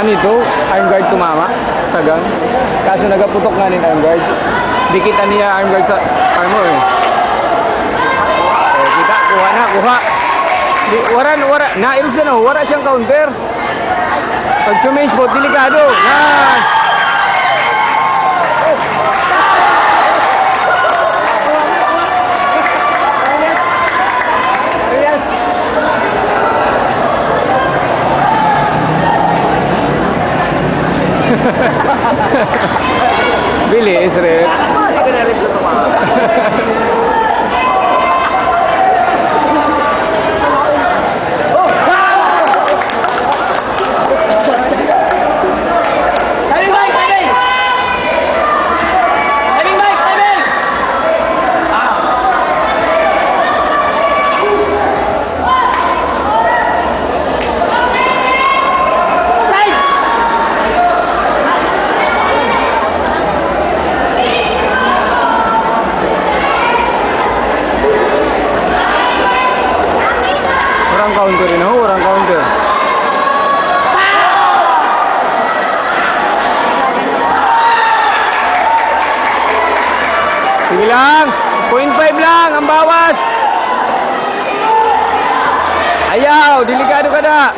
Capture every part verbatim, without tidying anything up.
Ito, arm guard tumama, tagang. Kaso nagaputok ngani in arm guard. Dikit aniya arm guard sa arm mo, eh. Eh, kita, kuha na, kuha. Di, wara, wara, na, irus na, wara siyang counter. Pag two minutes po, delikado. Yan. Bilis, ref. Orang counter ini, orang counter. Sige lang, point five lang, ang bawas. Ayaw, delikado kada.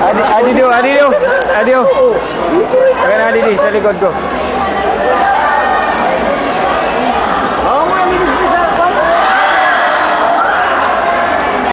Adi, adi do, adi do, adi do. Ayan, adi di, sa likod ko.